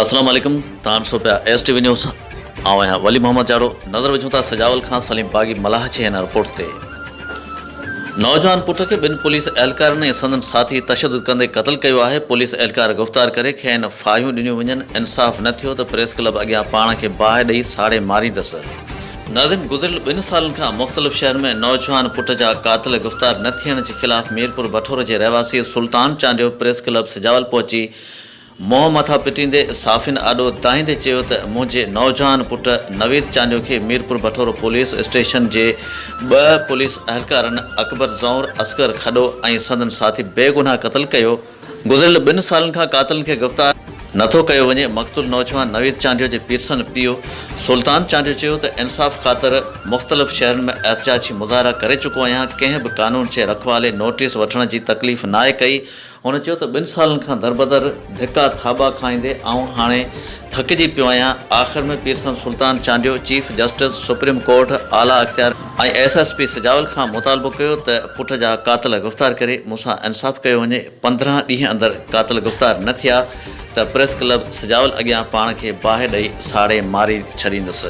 اسلام عليڪم توهان ڏسو پيا ايس ٽي وي نيوز آئون آهيان ولي محمد جاڙو نظر وجهون ٿا سجاول کان سليم باغي ملاح جي هن رپورٽ تي نوجوان پٽ کي ٻن پوليس اهلڪارن ۽ سندن ساٿي تشدد ڪندي قتل ڪيو آهي پوليس اهلڪار گرفتار ڪري کين ڦاهيون ڏنيون وڃن انصاف نه ٿيو ته پريس ڪلب اڳيان پاڻ کي باهه ڏئي ساڙي ماريندس. ناظم گذريل ٻن سالن کان مختلف شهرن ۾ نوجوان پٽ جا قاتل گرفتار نه ٿيڻ جي خلاف ميرپور بٺور جي رهواسي سلطان چانڊيو پريس ڪلب سجاول پهچي منهن مٿا پٽيندي صحافين آڏو دانهيندي چيو ته منهنجي نوجوان پٽ نويد چانڊيو کي ميرپور بٺور پوليس اسٽيشن جي ٻه پوليس اهلڪارن اڪبر زئور، اصغر کڏو ۽ سندن ساٿي بيگناهه قتل ڪيو. گذريل ٻن سالن کان قاتلن کي گرفتار نٿو ڪيو وڃي، مقتول نوجوان نويد چانڊيو جي پيرسن پيء سلطان چانڊيو چيو ته انصاف خاطر مختلف شهرن ۾ احتجاجي مظاهرا ڪري چڪو آهيان، ڪنهن به قانون جي رکوالي نوٽيس وٺڻ جي تڪليف ناهي ڪئي، هن چيو ته ٻن سالن کان دربدر ڌڪا ٿاٻا کائيندي آئون هاڻي ٿڪجي پيو آهيان، آخر ۾ پيرسن Sultan Chandio chief justice supreme court اعليٰ اختيار ۽ ايس ايس پي سجاول کان مطالبو ڪيو ته پٽ جا قاتل گرفتار ڪري مون سان انصاف ڪيو وڃي، 15 ڏينهن اندر قاتل گرفتار نه ٿيا ته پريس ڪلب سجاول اڳيان پاڻ کي باهه ڏئي ساڙي ماري ڇڏيندس.